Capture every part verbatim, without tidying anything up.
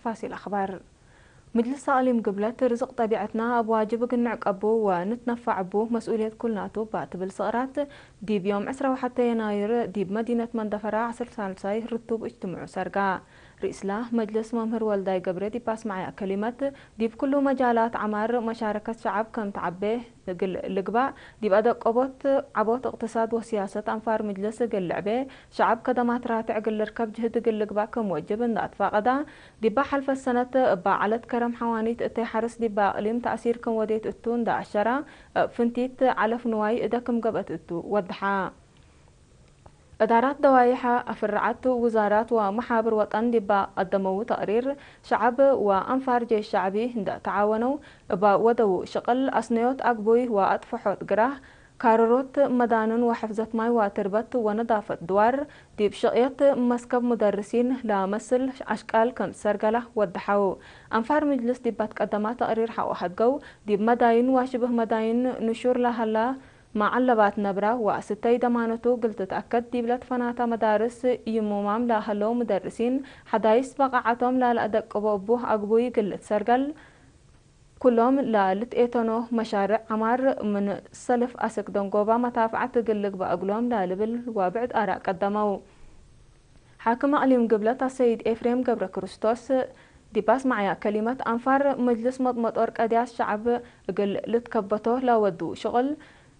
ፋሲል አኽባር። ምጅልስ አቅሊም ግብለት፣ ርዝቅ ጠቢዐትና እብ ዋጅብ እግል ንዕቀቡ ወንትነፋዕ እቡ መስኡልየት ኩልናቱ እባ ትብል ሰቅራት፣ ዲብ ዮም ዕስራ ወሐቴ የናይር ዲብ መዲነት መንደፈራ ዐስር ሳልሳይ ርቱብ እጅትምዑ ሰርጋ። ርኢስላ መጅልስ መምህር ወልዳይ ገብሬ ዲብ አስመዐያ ከሊመት፣ ዲብ ኩሉ መጃላት ዐማር መሻረከት ሸዐብ ከም ተዐቤ እግል ልግባእ፣ ዲብ አደቀቦት ዐቦት እቅትሳድ ወስያሰት አንፋር ምጅልስ እግል ልዕቤ፣ ሸዐብ ከደማት ራትዕ እግል ልርከብ ጅህድ እግል ልግባእ ክም ወጅብ እንዳ አትፋቀዳ፣ ዲባ ሐልፈት ሰነት እባ ዐለት ከረም ሐዋኒት እተይ ሐርስ ዲባ አቅሊም ተእሲር ክም ወዴት እቱ እንዳ አሸራ፣ እብ ፍንቲት ዐለፍ ንዋይ እደ ክም ገብአት እቱ ወድሓ። እዳራት ደዋይሐ አፍርዓት ውዛራት ወመሓብር ወጠን ዲባ ቀደመዉ ተቅሪር፣ ሸዐብ ወአንፋር ጄሽ ሸዕቢ እንደ ተዓወነው እበ ወደዉ ሽቅል፣ አስነዮት አግቡይ ወአጥፈሖት ግራህ፣ ካርሮት መዳንን ወሕፍዘት ማይ ወትርበት ወነዳፈት ድዋር፣ ዲብ ሽቅየት መስከብ ሙደርሲን ለመስል አሽቃል ክም ትሰርገላ ወደሐው። አንፋር ምጅልስ ዲብ አትቀደማ ተቅሪር ሐቆ ሀድገው፣ ዲብ መዳይን ወሽብህ መዳይን ንሹር ለሀላ መዐለባት ነብራ ወአስተይ ደማነቱ እግል ትትአከድ ዲብ ለትፈናተ መዳርስ ይሙማም ለሀለው ሙደርሲን ሐዳይስ በቃዐቶም ለለአደቅቦ እቡ አግቡይ እግል ልትሰርገል፣ ኩሎም ለልትኤተኖ መሻርዕ ዐማር ምን ሰልፍ አስክ ደንጎባ መታፍዐት እግል ልግበእ እግሎም ለልብል ወብዕድ አራእ ቀደመው። ሓክም አቅሊም ግብለት አሰይድ ኤፍሬም ገብረክርስቶስ ዲብ አስመዐያ ከሊመት፣ አንፋር መጅልስ መጥመጦር ቀድያት ሸዐብ እግል ልትከበቶ ለወዱ ሽቅል፣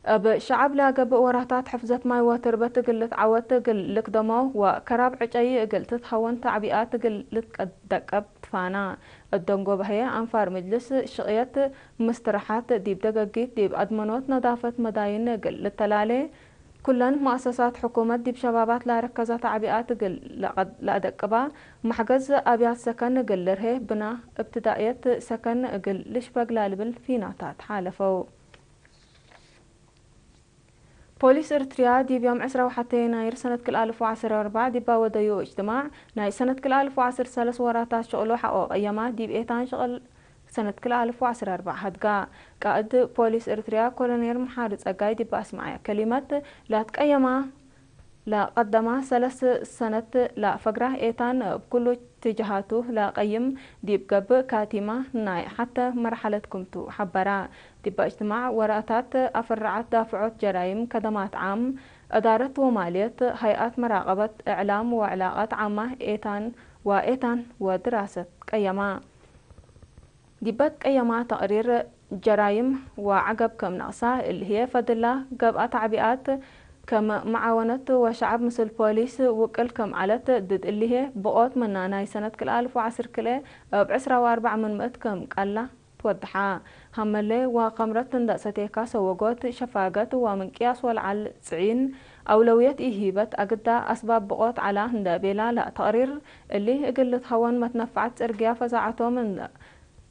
እብ ሸዐብ ለገብእ ወራታት ሕፍዘት ማይ ወትርበት እግል ልትዐወት እግል ልክደሞ ወከራብ ዕጨይ እግል ትትሀወን ተዕቢኣት እግል ልትደቀብ ትፋና። እብ ደንጎበ ህዬ አንፋር ምጅልስ ሽቅየት ምስትረሓት ዲብ ደገጊት ዲብ አድመኖት ነዳፈት መዳይን እግል ልተላሌ፣ ኩለን መአሰሳት ሕኩመት ዲብ ሸባባት ለአረከዛ ተዕቢኣት እግል ለአደቅባ፣ መሕገዝ አብያት ሰከን እግል ልርሄ፣ ብና እብትዳእየት ሰከን እግል ልሽበግ ላልብል ፊናታት ሓለፈው። ፖሊስ ኤርትርያ ዲብ ዮም ዕስራ ወሐቴ የናይር ሰነት ክልኤ አልፍ ወዐስር ወአርበዕ ዲባ ወደዩ እጅትማዕ፣ ናይ ሰነት ክልኤ አልፍ ወዐስር ሰለስ ወራታት ሽቅሉ ሐቆ ቀየማ ዲብ ኤታን ሽቅል ሰነት ክልኤ አልፍ ወዐስር ወአርበዕ ሀድጋ። ቃእድ ፖሊስ ኤርትርያ ኮሎኔል መሓሪ ጸጋይ ዲብ አስመዐያ ከሊመት፣ ላትቀየማ ለቀደማ ሰለስ ሰነት ለፈግራ ኤታን እብ ኩሉ ትጅሃቱ ለቀይም ዲብ ገብእ ካቲማ ናይ ሐተ መርሐለት ክምቱ ሐበራ። ዲበ እጅትማዕ ወራታት አፍርዓት ዳፍዖት ጀራይም ከደማት ዓም፣ እዳረት ወማልየት፣ ሀይአት መራቀበት፣ እዕላም ወዕላቀት ዓማ ኤታን ወኤታን ወድራሰት ቀየማ። ዲበ ትቀየማ ተቅሪር፣ ጀራይም ወዐገብ ክም ነቅሳ፣ እሊ ህዬ ፈድላ ገብአ ተዕቢኣት ክም መዓወነት ወሸዐብ ምስል ፖሊስ ውቅል ክም ዐለት፣ ድድ እሊ ህዬ ብቆት ምና ናይ ሰነት ክልኤ አልፍ ወዐስር ክልኤ እብ ዕስራ ወአርበዕ ምን ምእት ክም ቀላ ትወድሓ። ሀመሌ ወከምረት እንደ ሰቴካ ሰወጎት፣ ሸፋገት ወምንቅያስ ወለዐል ጽዒን አውለውየት ኢሂበት፣ አግዳ አስባብ ብቆት ዐላ እንደ ቤላ ለተቅሪር፣ እሊ እግል ልትሀወን መትነፈዐት ጽርግያ ፈዛዐቶም እንደ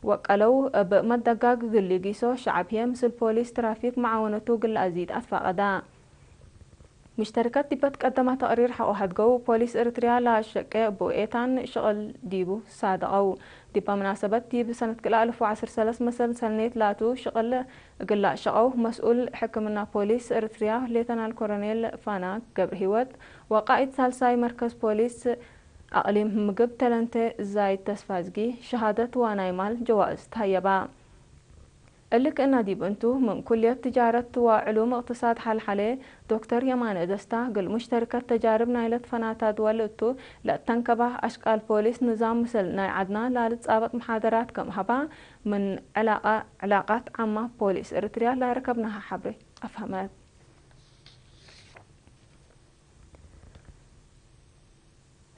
ወቀለው እብ መደጋግ እግል ሊጊሶ፣ ሸዐብ ህዬ ምስል ፖሊስ ትራፊክ መዓወነቱ እግል ለአዚድ አትፋቀዳ። ሙሽተርከት ዲበ ትቀደመ ተቅሪር ሐቆ ሀድገው፣ ፖሊስ ኤርትርያ ለአሸቄ እቡ ኤታን ሽቅል ዲቡ ሳደቀው። ዲበ ምናሰበት ዲብ ሰነት ክልኤ አልፍ ወዐስር ሰለስ መሰል ሰኔት ላቱ ሽቅል እግል ለአሸቀው መስኡል ሕክምና ፖሊስ ኤርትርያ ሌተናል ኮሎኔል ፋና ገብረሂወት ወቃኢድ ሳልሳይ መርከዝ ፖሊስ አቅሊም ምግብ ተለንቴ ዛይድ ተስፋዝጊ ሸሃደት ወናይ ማል ጀዋእዝ ተሀየባ። እሊ ክእነ ዲብ እንቱ፣ ምን ኩልየት ትጃረት ወዕሉም እቅትሳድ ሐልሐሌ ዶክተር የማነ ደስታ፣ እግል ሙሽተርከት ተጃርብ ናይለ ትፈናተ ድወል እቱ ለእተንከበ አሽቃል ፖሊስ ንዛም ምስል ናይ ዐድና ላልትጻበጥ መሓደራት ክም ሀባ፣ ምን ዕላቀ-፣ ዕላቃት ዓማ ፖሊስ ኤርትርያ ለረከብናሀ ሐብሬ አፍሀመት።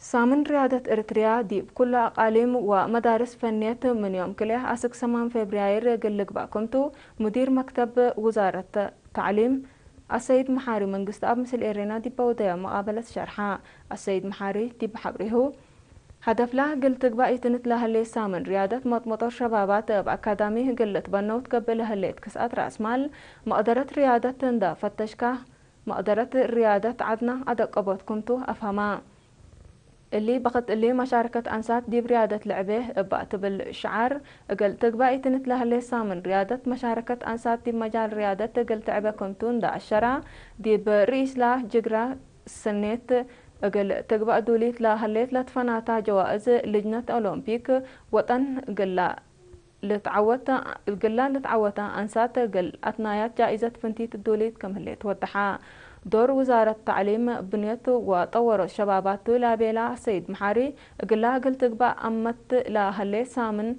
ሳምን ርያደት ኤርትርያ ዲብ ኩሉ አቃሊም ወመዳርስ ፈንየት ምን ዮም ክልኤ አስክ ሰማን ፌብርያይር እግል ልግባእ ክምቱ፣ ሙዲር መክተብ ውዛረት ተዕሊም አሰይድ መሓሪ መንግስትኣብ ምስል ኤሬና ዲበ ወደያ መቃበለት ሸርሐ። አሰይድ መሓሪ ዲብ ሐብሬሁ፣ ሀደፍላ እግል ትግባእ ኢትንት ለህሌት ሳምን ርያደት መጥመጦር ሸባባት እብ አካዳሚ እግል ልትበነው ትገብእ ለህሌት ክስአት ረአስ ማል፣ መቅደረት ርያደት እንደ ፈተሽካ፣ መቅደረት ርያደት ዐድና አደቀቦት ክምቱ አፍሀማ። እሊ በክት እሊ መሻረከት አንሳት ዲብ ርያደት ለዐቤ እባ ትብል ሽዓር እግል ትግባእ ኢትንት ለህሌት ሳምን ርያደት መሻረከት አንሳት ዲብ መጃል ርያደት እግል ተዐቤ ክምቱ እንደ አሸራ፣ ዲብ ርኢስላ ጅግራ ስኔት እግል ትግበእ ዱሊት ለሀሌት ለትፈናታ ጀዋእዝ ልጅነት ኦሎምፒክ ወጠን ግላ ልትዓወት፣ እግላ ልትዓወተ አንሳት እግል አትናያት ጃኢዘት ፍንቲት ዱሊት ክም ህሌት ወደሐ። ዶር ውዛረት ተዕሊም፣ ብንየት ወጠወሮት ሸባባት ቱ ለቤላ ሰይድ መሓሪ፣ እግላ እግል ትግበእ አመት ለሀሌት ሳምን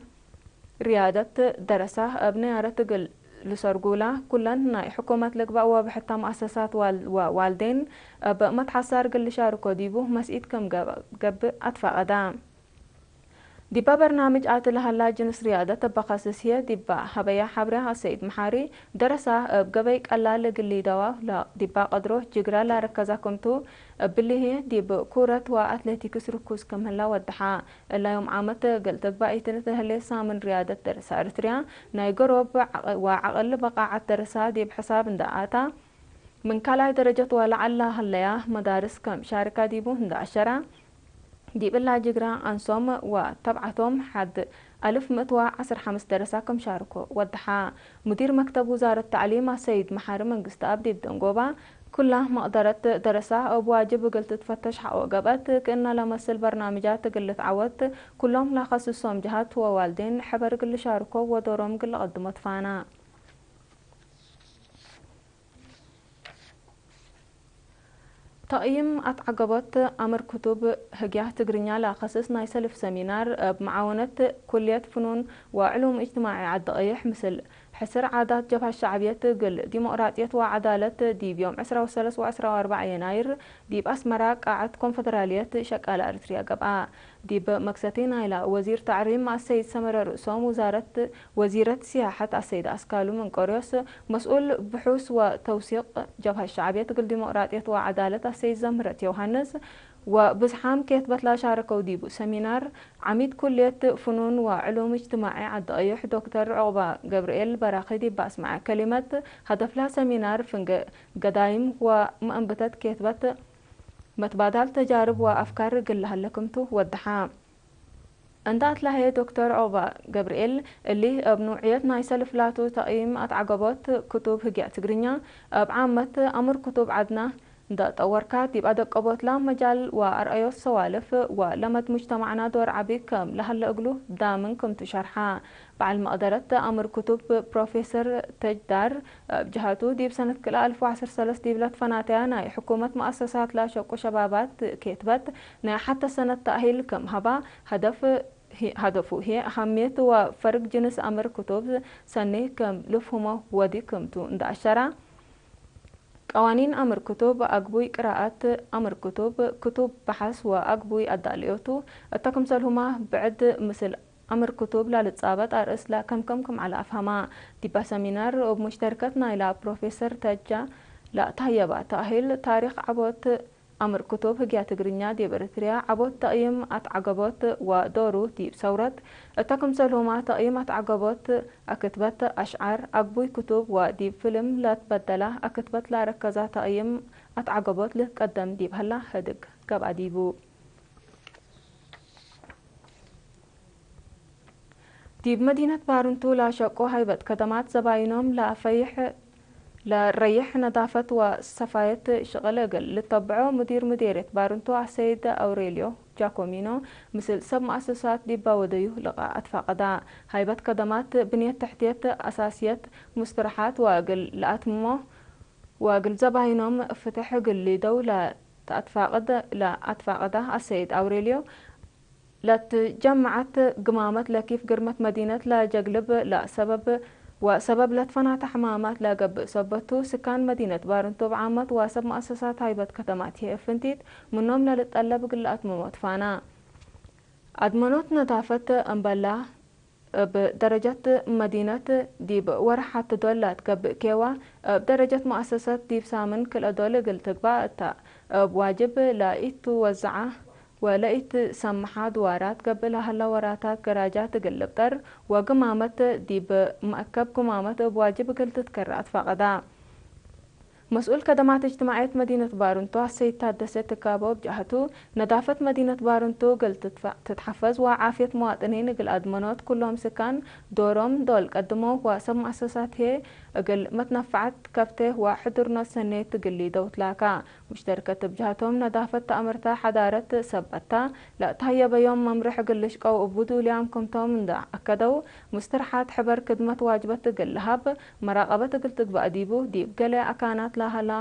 ርያደት ደረሳ እብ ነያረት እግል ልሰርጉላ፣ ኩለን ናይ ሕኩመት ልግበእ ወብሕታ መአሰሳት ዋል-፣ ወዋልዴን እብ መትሐሳር እግል ልሻርኮ ዲቡ መስኢት ክም ገብ-፣ ገብእ አትፋቀዳ። ዲባ በርናምጅ አቲ ለሀላ ጅንስ ርያደት እበ ከስስ ህዬ፣ ዲባ ሀበያ ሐብሬ አሰይድ መሓሪ ደረሳ እብ ገበይ ቀላል እግል ሊደዋው ዲባ ቀድሮ ጅግራ ላረከዛ ክምቱ፣ እብሊ ህዬ ዲብ ኩረት ወአትሌቲክስ ርኩዝ ክም ህላ ወደሓ። እላ ዮም ዓመት እግል ትግባእ ኢትንት ህሌት ሳምን ርያደት ደረሳ ኤረትርያ፣ ናይ ገሮብ ወዐቅል በቃዐት ደረሳ ዲብ ሕሳብ እንዳ አታ፣ ምን ካልኣይ ደረጀት ወለዐል ለሀለያ መዳርስ ከም ሻርካ ዲቡ እንዳ አሸራ፣ ዲብ እላ ጅግራ አንሶም ወተብዓቶም ሐድ አልፍ ምእት ወዐስር ሐምስ ደረሳ ክም ሻርኮ ወደሓ። ሙዲር መክተብ ውዛረት ተዕሊም አሰይድ መሓሪ መንግስተአብ ዲብ ደንጎባ፣ ኩላ መቅደረት ደረሳ እብ ዋጅብ እግል ትትፈተሽ ሐቆ ገብአት፣ ክእነ ለመስል በርናምጃት እግል ልትዓወት፣ ኩሎም ለከስሶም ጀሃት ወዋልዴን ሕበር እግል ልሻርኮ ወዶሮም እግል ለቀድሞ ትፋና። ተቅይም አትዐገቦት አምር ክቱብ ህግያህ ትግርኛ ለአከስስ ናይ ሰልፍ ሰሚናር፣ እብ መዓወነት ኩልየት ፍኑን ወዕሉም እጅትማዒ ዐዲ ቀይሕ፣ ምስል ሕስር ዓዳት ጀብሀት ሸዕብየት እግል ዲሞቅራጥየት ወዐዳለት፣ ዲብ ዮም ዕስራ ወሰለስ ወዕስራ ወአርበዕ የናይር፣ ዲብ አስመራ፣ ቃዐት ኮንፈደራልየት ሸቃለ ኤረትርያ ገብአ። ዲብ መክሰቲ ናይላ ወዚር ተዕሊም አሰይድ ሰመረ ርእሶም፣ ውዛረት ወዚረት ሲያሐት አሰይድ አስካሉ መንቆርዮስ፣ መስኡል ብሑስ ወተውሲቅ ጀብሀት ሸዕብየት እግል ዲሞቅራጥየት ወዐዳለት አሰይድ ዘምህረት ዮውሃንስ፣ ወብዝሓም ኬትበት ላሻረከው ዲቡ ሰሚናር፣ ዐሚድ ኩልየት ፍኑን ወዕሉም እጅትማዒ ዐዲ ቀይሕ ዶክተር ዑቅባ ገብርኤል በራኺ ዲብ አስመዐ ከሊመት፣ ሀደፍላ ሰሚናር ፍንጌ ገዳይም ወመአንብተት ኬትበት፣ መትባዳል ተጃርብ ወአፍካር እግል ለሀለ ክምቱ ወደሓ። እንዳ አትላሄ ዶክተር ዑቅባ ገብርኤል፣ እሊ እብ ኑዕየት ናይ ሰልፍ ላቱ ተቅይም አትዐገቦት ክቱብ ህግያእ ትግርኛ፣ እብ ዓመት አምር ክቱብ ዐድና እንዳ ጠወርካ፣ ዲብ አደቀቦትላ መጃል ወአርአዮት ሰዋልፍ ወለመድ ሙጅተማዕና ዶር ዐቢ ከም ለሀለ እግሉ ዳምን ክምቱ ሸርሓ። በዐል መቅደረት አምር ክቱብ ፕሮፌሰር ተጅዳር እብ ጀሀቱ፣ ዲብ ሰነት ክልኤ አልፍ ወዐስር ሰለስ ዲብ ለትፈናተያ ናይ ሕኩመት መአሰሳት ላሸቁ ሸባባት ኬትበት ናይ ሐተ ሰነት ተእሂል ክም ሀባ፣ ሀደፍ ሀደፉ ህዬ አሀምየት ወፈርግ ጅንስ አምር ክቱብ ሰኒ ክም ልፍሁሞ ወዲ ክምቱ እንዳ አሸራ፣ ቀዋኒን አምር ክቱብ፣ አግቡይ ቅራአት አምር ክቱብ፣ ክቱብ በሐስ ወአግቡይ አዳልዮቱ፣ እተ ክምሰልሁማ ብዕድ ምስል አምር ክቱብ ለልጻበጥ አርእስ ለከምከም ክም ዐለ አፍሀማ። ዲባ ሰሚናር እብ ሙሽተርከት ናይላ ፕሮፌሰር ተጃ ለታየባ ተእሂል፣ ታሪክ ዐቦት አምር ክቱብ ህግያእ ትግርኛ ዲብ ኤረትርያ፣ ዐቦት ተቅይም አትዐገቦት ወዶሩ ዲብ ሰውረት፣ እተ ክምሰልሁማ ተቅይም አትዐገቦት አክትበት አሽዓር፣ አግቡይ ክቱብ ወዲብ ፍልም ለትበደላ አክትበት ለአረከዛ ተቅይም አትዐገቦት ልትቀደም ዲብ ሀላ ህድግ ገብአ ዲቡ። ዲብ መዲነት ባርንቱ ለሸቁ ሀይበት ከደማት ዘባይኖም ለአፈይሕ፣ ለረይሕ ነዳፈት ወሰፋየት ሽቅል እግል ልተብዖ ሙዲር ሙዴርየት ባርንቱ አሰይድ አውሬልዮ ጃኮሚኖ ምስል ሰብ መአሰሳት ዲባ ወደዩ ልቃእ አትፋቀዳ። ሀይበት ከደማት ብንየት ተሕትየት አሳስየት ሙስትረሓት ወእግል ለአትምሞ ወእግል ዘባይኖም ፍትሕ እግል ሊደው ለተአትፋቅድ፣ ለአትፋቀዳ አሰይድ አውሬልዮ፣ ለትጀመዐት ግማመት ለኪፍ ግርመት መዲነት ለጀግልብ ለሰበብ ወሰበብ ለትፈናተ ሕማማት ለገብእ ሰበት ቱ፣ ስካን መዲነት ባርንቱ እብ ዓመት ወሰብ መአሰሳት ሀይበት ከተማት ህዬ እብ ፍንቲት ምኖም ለልጠለብ እግል ለአትምሞ ትፋና። አድመኖት ነዳፈት እምበላ እብ ደረጀት መዲነት ዲብ ወርሕ ሐቲ ዶል ለትገብእ ኬዋ፣ እብ ደረጀት መአሰሰት ዲብ ሳምን ክልኤ ዶል እግል ትግባእ እተ። እብ ዋጅብ ለኢትወዘዐ ወለኢትሰመሐ ድዋራት ገብእ ለሀለ ወራታት ገራጃት እግል ልብጠር ወግማመት ዲብ መአከብ ግማመት እብ ዋጅብ እግል ትትከረ አትፋቀዳ። መስኡል ከደማት እጅትማዕየት መዲነት ባርንቱ አሰይድ ታደሰ ትካቦ እብ ጀሀቱ፣ ነዳፈት መዲነት ባርንቱ እግል ትትፈ-፣ ትትሐፈዝ ወዓፍየት መዋጥኒን እግል አድመኖት፣ ኩሎም ስካን ዶሮም ዶል ቀድመው ወሰብ መአሰሳት ህዬ እግል መትነፈዐት ከብቴ ወሕዱርኖት ሰኔት እግል ሊደው ትላካ። ሙሽተርከት እብ ጀሀቶም፣ ነዳፈት ተአምርተ ሐዳረት ሰበት ተ፣ ለእትሀየበዮም መምርሕ እግል ልሽቀው እቡ ዱልያም ክምቶም እንደ አከደው፣ ሙስትርሓት ሕበር ክድመት ዋጅበት እግል ለሀብ፣ መራቀበት እግል ትግበእ ዲቡ፣ ዲብ ገሌ አካናት ለሀላ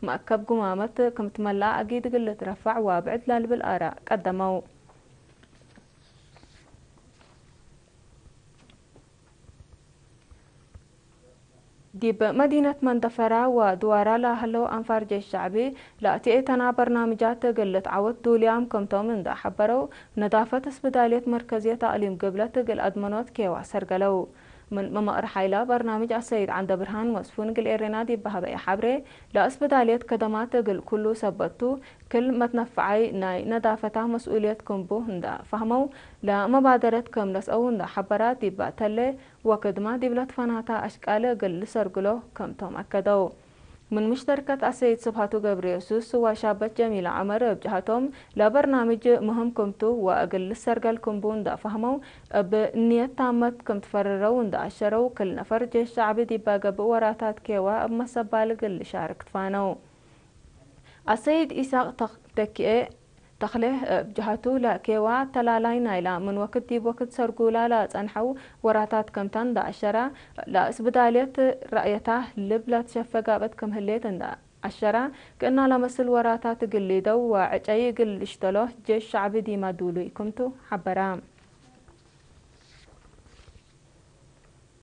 መአከብ ጉማመት ክም ትመለአ አጊድ እግል ልትረፈዕ ወብዕድ ለልብል አራእ ቀደመው። ዲብ መዲነት መንደፈራ ወድዋራ ለሀለው አንፋር ጄሽ ሸዕቢ ለአትኤተና በርናምጃት እግል ልትዓወት ዱልያም ክምቶም እንደ ሐበረው፣ ነዳፈት እስብዳልየት መርከዝየት አቅሊም ግብለት እግል አድመኖት ኬዋ ሰርገለው። ምን መመቅር ሓይላ በርናምጅ አሰይድ ዐንደብርሃን መስፉን እግል ኤሬና ዲብ ሀበየ ሐብሬ፣ ለእስብዳልየት ከደማት እግል ኩሉ ሰበት ቱ፣ ክል መትነፈዓይ ናይ ነዳፈታ መስኡልየት ክምቡ እንደ ፈህመው፣ ለመባደረት ክም ነስአው እንደ ሐበራ፣ ዲብ ተሌ ወክድማ ዲብ ለትፈናታ አሽቃል እግል ልሰርግሎ ክምቶም አከደው። ምን ሙሽተርከት አሰይድ ስብሃቱ ገብረየሱስ ወሻበት ጀሚላ ዐመር እብ ጀሀቶም፣ ለበርናምጅ ምህም ክምቱ ወእግል ልሰርገል ክምቡ እንደ ፈህመው፣ እብ ንየት ታመት ክም ትፈረረው እንደ አሸረው፣ ክል ነፈር ጄሽ ሸዕቢ ዲበ ገብእ ወራታት ኬዋ እብ መሰባል እግል ልሻርክ ትፋነው። አሰይድ ኢሳቅ ተክ-፣ ተኪኤ ተክሌ እብ ጀሀቱ፣ ለኬዋ አተላላይ ናይላ ምን ወክድ ዲብ ወክድ ሰርጉላ ለጸንሐው ወራታት ክምታ እንደ አሸራ፣ ለእስብዳልየት ረአየታ ልብ ለትሸፈ ጋብአት ክም ህሌት እንደ አሸራ፣ ክእና ለመስል ወራታት እግል ሊደው ወዕጨይ እግል ልሽተሎ ጄሽ ሸዕቢ ዲማ ዱሉይ ክምቱ ሐበራ።